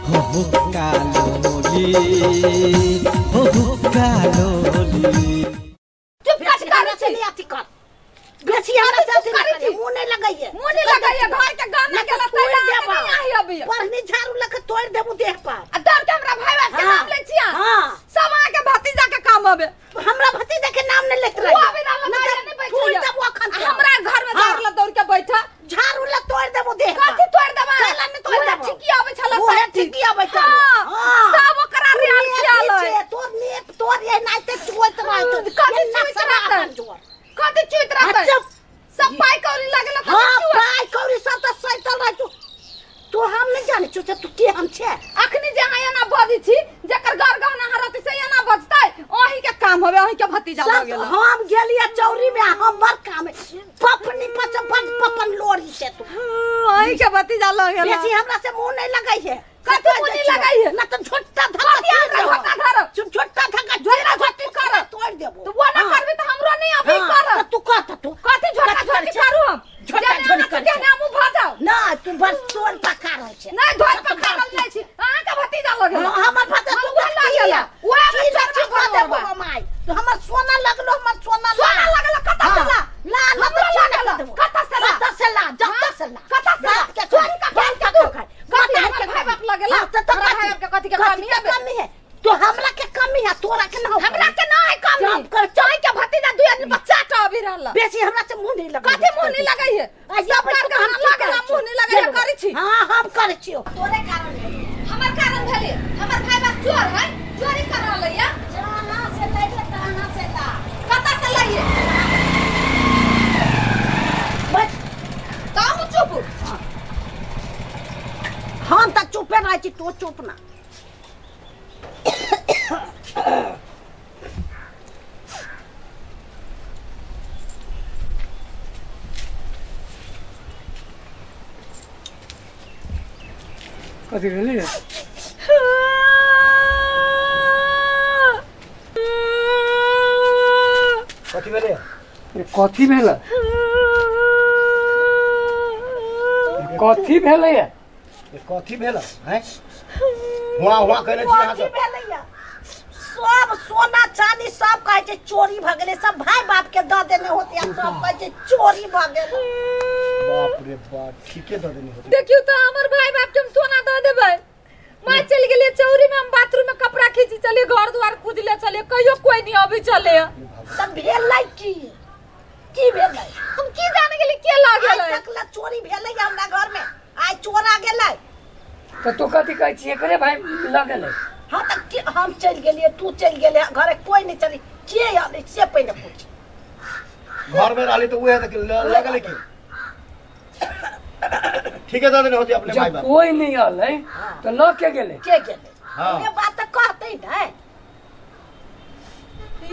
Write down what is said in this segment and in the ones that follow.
हो हुक्का लोली, हो हुक्का लोली। चुप बेसी कर हमरा से छी नहीं अथी कर, बेसी हमरा से अथी करै नहीं छी। करे, मुँह नहीं लगैये। मुँह नहीं लगैये, घर के गाना नहीं के तो लत्ता तोड़ि अहाँके देबौ। नहीं आही अभी। पढ़नी झाड़ू लऽ के तोड़ि देबू देह पर। आ डर के हमरा भाई बाप के हाँ। नाम लै छियै। हाँ। सब अहाँके भतीजा के काम हबे। हमरा भतीजा के नाम नहीं लेत वो रहियै। अभी रहल नहीं तऽ तऽ नहीं बैठैये। तोड़ि देबू अखन आ तोरा। हमरा घर में हाँ। दौड़ ल दौड़ के बैठा। झाड़ू लऽ तोड़ि देबू देह पर। कथी तोड़ि देबै? कैला नहि तोड़ि उहे देबौ? ठीकी आबै छलै उहे सब चीज। ठीकी आबै छलै। हाँ। हाँ। सब ओकरा तू रियाल नेप खियाल ही है। छे, तोर नेप तोर एनाहिते चुअैत रहै छौ। कथी एना चुअैत सरा रहतै? अपन जोर। कथी चुइत रहतै? अच्छा। सब पाइ कौड़ी लागल कथी हाँ, चुअत? पाइ कौड़ी सब तऽ सैतल रहै छौ। तू हम नहि जानै छौ से तू के हम छे। अखनी जे अहाँ एना बजै छी, जकर घर गहना हरत से एना बजतै, अहीं के काम होबे, अहीं के भतीजा सब भऽ गेल। हम गेलियै चौरी में, हमर काम है। पपनी पर से बड पपन लोरी से तू। अहीं के भतीजा लऽ गेल। बेसी हमरा से मुंह नहीं लगै है। कथी मुंह नहीं लगै है? ना तो झोटा धक्का कथी हमरा झोटा धरब? झोटा धक्का झोटा झोटी करब। तोड़ देबो। तो वो ना हाँ। करबी तऽ हमरो नहीं अभी हाँ, करब। तऽ तू कह तऽ तू। कथी झोटा कथी झोटी करै छै? करू हम? झोटा जेने झोटी अहाँ करै तेने छै। हमहूँ भऽ जाउ। ना तू बस तोड़ पका रहल छै। नहीं धोल पखारल नहीं छी, अहाँके भतीजा लग गेल। हाँ, हमर भतीजा हम तू उहे लग गेल। उहे की चोरबा लग घर देबो बा। हम आइ। तू हमर सोना लगलो, हमर सोना ला। सोना लगलो, कतऽ से हाँ। ला? ला, ला, हमरो तऽ सोना लगल, देबो। कतऽ से ला? कतऽ से ला? जतऽ से ला। कतऽ से ला? बाप के चोरी का बाप काम के तू। खाइ। कथी बाप हमर के भाई बाप लगेला? हाँ, तऽ तऽ हमरा कथी? भाई बाप के कथी के कथी कमी के हबे? कमी है? तो हमरा के कमी है, तोरा के ना हो। हमरा के ना है कमी। चुप कर, चुप। अहीं के भतीजा दुई आदमी बच्चा टा अभी रहल। बेसी हमरा से मुंह नहीं लगै। कथी मुंह नहीं लगै है? आ सब सब कर के हम हम की लगला करै मुंह नहीं लगै है, छियौ? करै छी। हाँ, हम करै छियौ। तोरे कारण भेलै। हमर कारण भेलै। हमर भाई बाप चोर है, चोरी कर रहल है। जहाँ से लैले तहाँ से ला। कतऽ से लैये? बस। तऽ अहूँ चुप। हम तऽ चुपे रहै छी, तू चुप ना। कथी भेलै? कथी भेलै? कथी भेलै? कथी भेलै? कथी भेल हैं? हुआ हुआ कने छी अहाँ कथी सब? भेलैया? सब सोना चांदी सब कहै छै चोरी भऽ गेलै। सब भाय बाप के दऽ देने होते आ सब कहै छै चोरी भऽ गेलै। बाप रे बाप, ठीके दऽ देने होते। देखियौ तऽ हमर भाई बाप के हम सोना दऽ देबै। माँ चलि गेलियै चौरी में, हम बाथरूम में कपड़ा खींची चलिए, घर द्वार खुजले चलिए, कहियो कोई नहीं अभी चले। तऽ भेलै की? की भेलै? हम की जाने गेली के लऽ आइ गेलै। तक ला चोरी भेलै हमरा घर में, आइ चोरा गेलै। तऽ तू कथी कहै छियै, एकरे भाई लऽ गेलै? हाँ तऽ के? हम चलि गेलियै, तू चलि गेलै, घरे कोई नहीं चली, के आबै से पहिने पूछ। घर में रहली तऽ उहे तऽ लऽ गेलै की? ठीके दऽ देने होते अपने भाई जब बाप। कोई नहीं अलै तऽ लऽ के गेलै? के गेलै? हाँ। ये बात तऽ कहतै ने।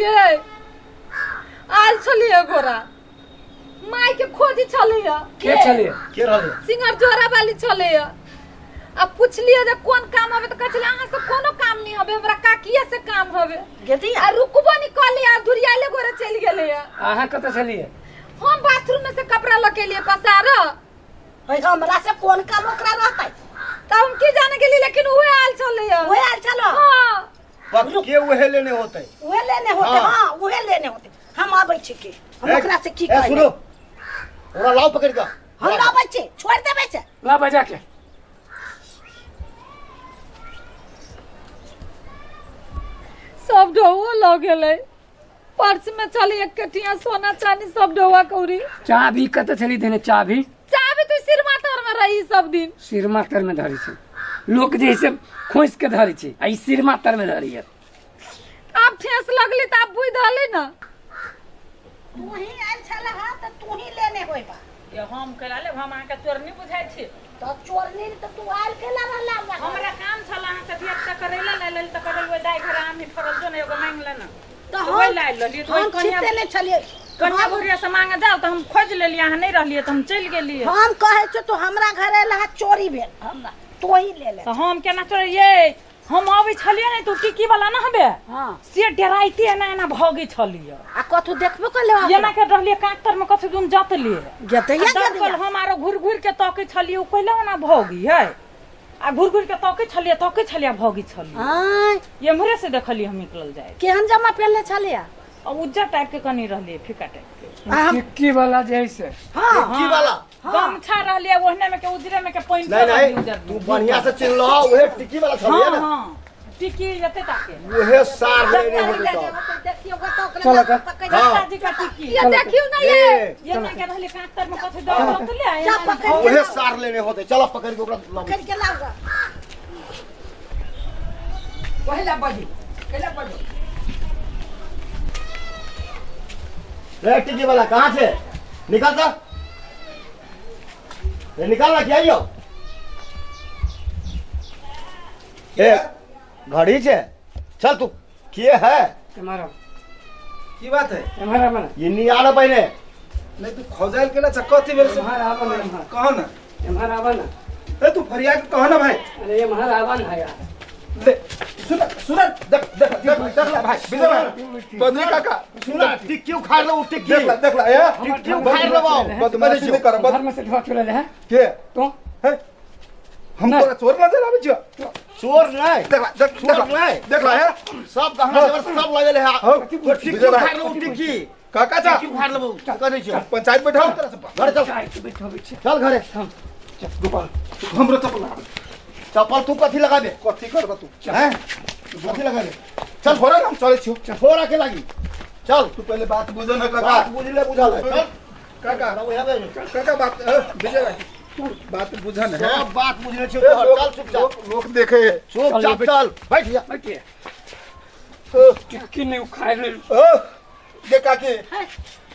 ये आयल छलियै गोरा माय के खोजी छलैया। के छलियै? के रहलै? सिंगर जोरा वाली छलैया। आ पुछलियै जे कोन काम हबे, तऽ कहै छलै अहाँ से कोनो काम नहीं हबे, हमरा काकिए से काम हबे। गेलियै आ रुकबो नहीं कहलियै आ धुरियाले गोरे चलि गेलैया। अहाँ कतऽ छलियै? हम बाथरूम में से कपड़ा लऽ के एलियै पसार। भाई, हमरा से कोन काम ओकरा रहतै? तऽ हम की जाने गेली, लेकिन उहे आयल छलैया। उहे आयल छलो? हाँ। पर के उहे लेने होते? उहे लेने होते। हाँ। हाँ, उहे लेने होते। हम आबै छी की हम ओकरा से की ए, कहबै? सुनो, ओकरा लाओ पकड़ के। हम आबै छी, छोड़ि देबै से। ला बजा के। सब ढौओ लऽ गेलै। पर्स में छलै एक कटिया सोना चांदी सब ढौआ कौड़ी। चाभी कतऽ छली देने चाभी? चाभी तो सिरमा तर में रही सब दिन। सिरमा तर में धरी छै लोक, जे से खोसि के धरी छै आ ई सिरमा तर में धरी है। आब ठेस लगली तऽ आब बुझि रहलै ने। तू ही आयल छला हा तऽ तू ही लेने होइबा। ये हम केला लेब? हम अहाँके चोरनी बुझाइ छी? तऽ चोरनी तऽ तू आयल केला रहला हमरा घर? हमरा काम छल अहाँके धिया पुता करैला लाइ लेल, तऽ करल ओहि दाइ घर आम ही फड़ल जो ने, एगो मांगि ले ने। तऽ तऽ ओहि लाइ लेलियै तऽ ओहि हम कनिया छिपते नहि छलियै। कनिया भुरिया से मांगे जाउ तऽ हम खोजि लेलियै, अहाँ नहि रहलियै तऽ हम चलि गेलियै। हम कहै छियौ तू हमरा घर एला हा, चोरी भेल हमरा, तू ही ले ले। तऽ हम केना चोरियै? हम अबै छलियै ने तऽ टिकी वाला ने हबे। हाँ। से डराइते एना एना भगै छलियै। आ कथू देखबो कले? एना के रहलियै काँख तर में कथू दुन जतलियै। गेतैया आ गेतैया हम आरो घुरि घुरि के तकै छलियै, ओ कैला ओना भगै है? आ घुर घुर के तके छलियै, तके छलियै, भगी छलियै। आँय? एम्हरे से देखलियै हम निकलल जाय। केहन जमा पेनले छलियै? आ उज्जर टाइप के कनी रहलियै, फीका टाइप के। आ हम टिक्की वाला जे है से। हाँ। की वाला? गमछा रहलियै ओहने में के, उजरे में के पैंट नहीं रहलियै नहीं उजर तू में। बढ़िया से चिन्ह लो, उहे टिक्की वाला छलिए हाँ ना? हाँ, टिकी जते ताके। उहे सार लेने होते तो। देखियो कतौ ओकरा चलो का। पकड़। हाँ। जी का टिकी। ये देखियो ना ये। ए, ये ना के रहलियै कांतर में कथि दऽ दऽ ले। जा पकड़ के उहे लाओ। सार लेने होते, चलो पकड़ के ओकरा लाबू। पकड़ के लाओ गा। पहिला बजू, पहिला बजू। रे टिक्की वाला कहाँ छे? निकल तो, रे निकल ना, क्या यो ए घड़ी छे? चल तू के है? एम्हर आउ। की बात है? एम्हर आब ना। ये नहीं आना पहले। नहीं, तू खौजाइल केना छ? कथी भेल से? एम्हर आब ना, एम्हर। कह ना। एम्हर आब ना। ए, तू फरिया के कह ना भाई। अरे एम्हर आब ना यार। ले, सुन सुन, देख देख देख देख ले भाई, विजय भाई, बद्री काका। सुना, टिक्की उखाड़ लो, टिक्की। देख ले, देख ले, ए। टिक्की उखाड़ लो। बदमाशी नहीं कर। घर में से ढोआ चुरा ले है। के? तो है, हम नहीं। तोरा चोर नजर आबै छियो? चोर नहीं। देख ले, देख। चोर देख ले। नहीं। देख ले, ए। सब गहना जेवर सब लगल है। हौ, तो टिक्की विजय भाई। उखाड़ लो, टिक्की। काका चा। टिक्की उखाड़ लो, कह छियो। पंचायत बैठाओ तोरा से। घरे चल। चाय के बैठबै छै। चल घरे। हम गोपाल, तू हमरो चप्पल लगा। चप्पल तू कथी लगाबे? कथी करबा तू? हैं, कथी लगाबे? चल थोड़ा ना, हम चलै छियो। छोड़ा के लागी, चल। तू पहले बात बुझ ना काका। बात बुझले बुझल है, चल। काका। बाबू, यहाँ पे। काका, बात विजय भाई, तू बात बुझ ना। सब बात बुझले छियो ए, तोहर। लोग- चल चुपचाप। लोग लोग देखे है। चुपचाप चल, बैठ जा। बैठिए। ओ, टिक्की नहीं उखाड़ ले। ओ, देख काकी,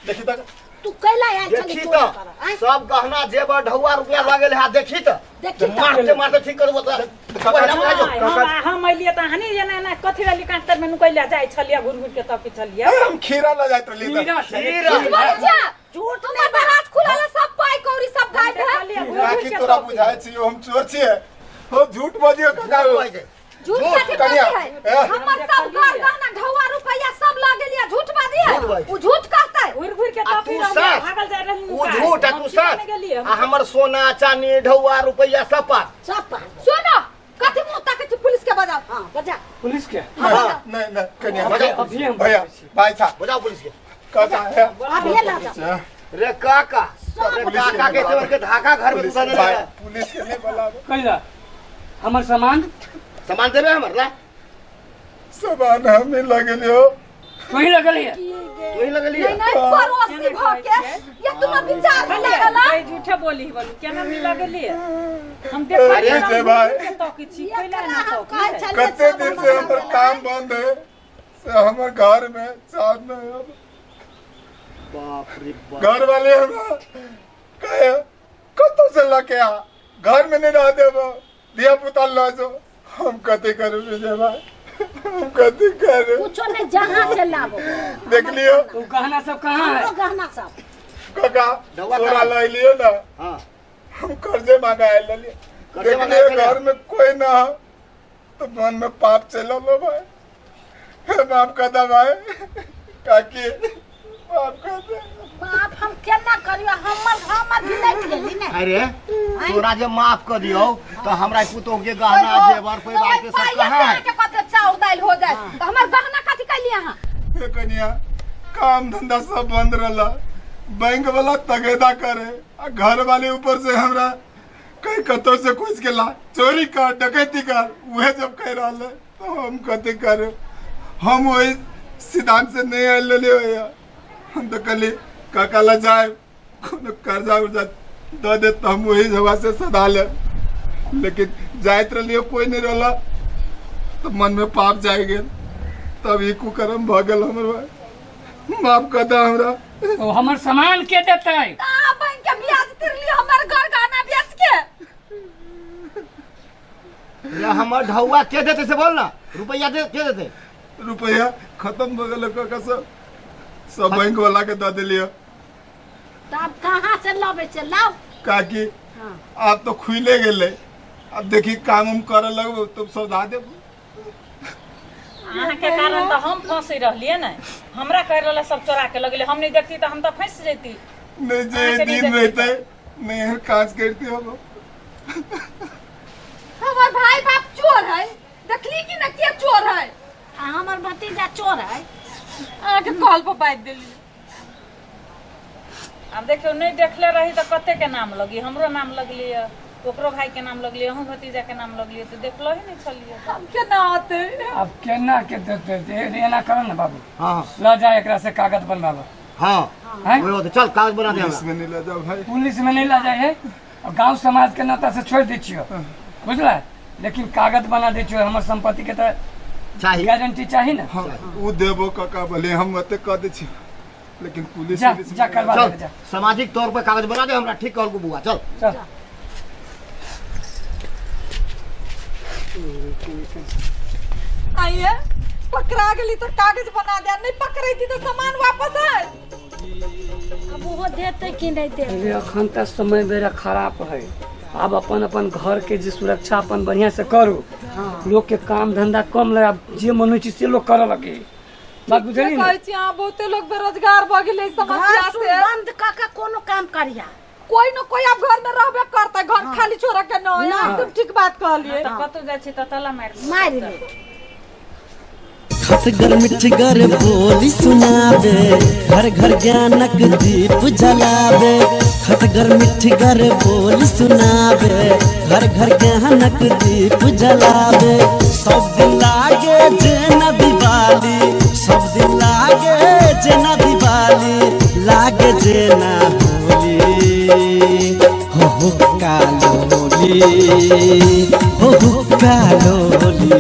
देखी तक। तू कैला आयल छली देखी चोरी तो करऽ, आँय? सब गहना जेवर ढौआ रुपया लागल है, देखी तो। देखी तऽ। मारते मारते ठीक करबो तो पहिला बुझा जो। हम हम अलियै तऽ अहाँ एना एना कथी रहली कांतर में नुकैला जाइ छलियै, घुर घुर के तकी छलियै? ए, हम खीरा ल जाइत रहली तऽ। खीरा छलै। खीरा। झूठ बोलै छियै? झूठ। हमर दराज खुलल है, सब पाइ कौड़ी सब गायब है। देखलियै घुर घुर काकी, के तोरा तकी। बुझाइ छियो हम चोर छियै? हो, झूठ बजियो काका। झूठ बाजै। झूठ झूठ, कथी कनिया, बाजी है? ए। हमर सब घर गहना ढौआ रुपैया सब लऽ गेलियै, झूठ बाजी है? झूठ बाजै। उ झूठ कहतै। घुर घुर के आ तकी तू रहलियै, सच। भागल जाइ रहली। उ झूठ आ तू सच। गेलियै। आ हमर सोना चानी ढौआ रुपैया सब पास। सब पास। सुनो, कथी मुंह ताकै छी? पुलिस के बजाओ। हाँ, बजा। पुलिस के। नहीं नहीं नहीं कनिया। बजाओ। अभी हम भैया, बजबै छी। भाई साहब। बजाओ पुलिस के। काका है। अभिये लऽ जाओ। रे काका, रे काका के तोर के धाका घर में पुलिस घुसा देले भाई, है। पुलिस के नहीं बुलाबो। कैला हमर सामान? सामान देबे हमर ला। सामान हम ही लगलियो। तोही लगल है? तू ही लगलिए। नहीं नहीं, पड़ोसी भ के ये तुम विचार में लागल है? भाई, झूठे बोली बोलू, केना नहीं लगलियै हम? देखलियै अरे हम जे भाई। घुर घुर के तकी छी, कैला एकरा एना हम तकी कहै है? छलियै कते सब दिन से हमर हमर लऽ काम बंद है से हमर घर में चार नहीं अब। बाप रे बाप। घर वाले हमरा कहे कतौ से लके आ, घर में नहीं रह देबो, धिया पुता ल जो। हम कथी करू विजय भाई, हम कथी करू? कुछो नहीं, जहाँ से लाबो। देख लियो। तो गहना सब कहाँ है? हमरो गहना सब। काका। दवा तोरा कहाँ? लय लियो ना। हाँ। हम कर्जे मांगा आयल रहलियै। कर्जे देख मांगा लियो। आयल? घर में कोई ना हो तो मन में पाप चलो लो भाई। हे, माफ कर दे भाई, काकी, माफ कर दे। बाप, हम केना करियो? हमर हमर भी नहीं गेली ने। अरे तोरा जे माफ कर दियो तो हमरा पुतोह के गहना जेवर परिवार के सब कहाँ है? के कते चाउर दालि हो जाए तो हमर गहना कथी कैलियै अहाँ? हे कनिया, काम धंधा सब बंद रहला, बैंक वाला तगेदा करे आ घर वाले ऊपर से हमरा कहीं कतौ से कुछ के ला, चोरी कर, डकैती कर, उहे जब कह रहल है तो हम कथी करे? हम वही सिद्धांत से नहीं आयल रहलियै भैया। हम तो कहली काका ला जाए, कोनो कर्जा उर्जा दऽ देत तऽ हम वही जगह से सधा लेब, लेकिन जाइत रहलियै, कोई नहीं रहला तऽ मन में पाप जाय गेल, तब ई कुकर्म भऽ गेल। हमर भाई, माफ कऽ दे हमरा। तो हमर सामान के देतै? अहाँ बैंक के ब्याज तिरली हमर घर गहना बेच के। रे, हमर ढौआ के देते से बोल ना, रुपया दे, के देते? रुपया खत्म भऽ गेल काका, सब सब बैंक वाला के दऽ देलियै। तब कहाँ से लाबै छै? लाउ। काकी। हाँ। आब तो खुले गेलै, अब देखी काम उम करे लगबो तो सौदा देबो। अहाँके कारण तऽ हम फंसि रहलियै ने। हमरा कहि रहल सब चोरा के लगले, हम नहीं देखती तऽ हम तऽ फंसि जैती। नहीं जे अहाँके नहीं दिन देखती। रहते नहीं एहन काज करते हम। हमर भाई बाप चोर है, देखली कि ना के चोर है? आ हमर भतीजा चोर है। अहाँके कॉल पर बाजि देली। आब देखियौ, नहि देखले रही तऽ कते के नाम लगी, हमरो नाम लगली, ओकरो भाई के नाम लगली, अहूँ भतीजा के नाम लगली, तऽ देखलो ही नहि छलियै। हम केना होतै? आब केना के देतै? एना करो ने बाबू। हाँ। लऽ जा एकरा से कागज बनवाबऽ। हाँ। हैं? वही होतै, चल कागज बना दे पुलिस हमरा। में नहीं ले जाओ भाई। पुलिस में नहीं ला जाए है और गांव समाज के नाता से छोड़ दै छियो, बुझला? लेकिन कागज बना दै छियो, हमर संपत्ति के तऽ चाही। गारंटी चाही ने। हाँ, उ देबो काका, भले हम ओते कह दै छी, लेकिन पुलिस जा उलिस जा में करवा चल दे जा। सामाजिक तौर पर कागज बना दे हमरा। ठीक कहलको बुआ, चल। चल। आइए पकड़ा गेली तो कागज बना दे, नहीं पकड़े थी तो सामान वापस आए। अब ओहो देतै कि नहि देतै? अरे अखन तक समय बेरा खराब है। आब अपन अपन घर के जे सुरक्षा अपन बढ़िया से करू। लोग के काम धंधा कम लगे, आब जे मन होइ छै से लोग करऽ लगे। बात बुझलियै ने? कहै छी अहाँ, बहुते लोग बेरोजगार भऽ गेलै समस्या घर से। बंद कऽ के कोनो काम करिया। कोई न कोई आब घर में रहबे करते, घर खाली छोड़ के न। एकदम ठीक बात कहलिए। तऽ कतौ जाइ छी तऽ ताला मारि मारि ले। खटगर मिठगर बोली सुनाबे, घर घर ज्ञानक दीप जलाबे। खटगर मिठगर बोली सुनाबे, घर घर ज्ञानक दीप जलाबे। सब दिन लागे जेना दिवाली, सब दिन लागे जेना दिवाली, लागे जेना होली। हो हो कालोली, हो हो कालोली।